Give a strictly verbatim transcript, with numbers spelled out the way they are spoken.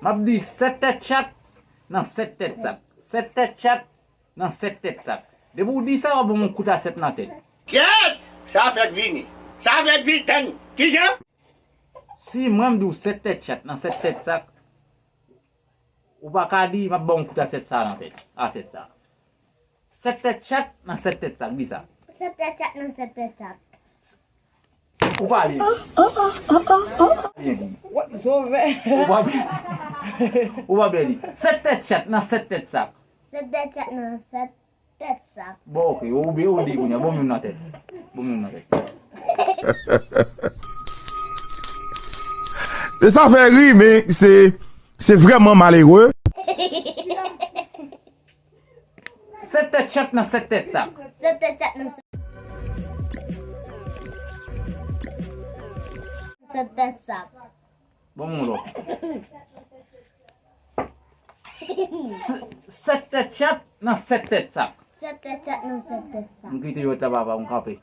M ap di sèt tèt chat nan sèt tèt sak. Sèt tèt chat nan sèt tèt sak. Depi w di sa, w ap ban m yon kout a sèt nan tèt. Kyèt! Sa fèk vini. Sa fèk vini. Tann. Kijan? Si mwen m di w sèt tèt chat nan sèt tèt sak, ou pa ka di m ap ba w yon kout a sèt sa nan tèt. A sèt sa. Sèt tèt chat nan sèt tèt sak, di sa. Sèt tèt chat nan sèt tèt sak. Ou pale. Byen di. Zovè. Ou pa byen. Ou pa byen di. Sèt tèt chat nan sèt tèt sak. Sèt tèt chat nan sèt tèt sak. Bon, ok. Ou byen, ou di kounye a. Bon, moun nan tèt. Bon, moun nan tèt. E sa fè ri, men se se vrèman malere. Sèt tèt chat nan sèt tèt sak. Sèt tèt chat nan sèt tèt sak. Bon, moun lòt. Sèt tèt chat nan sèt tèt sak. Sèt tèt chat nan sèt tèt sak. M kite yo ta papa, m kanpe.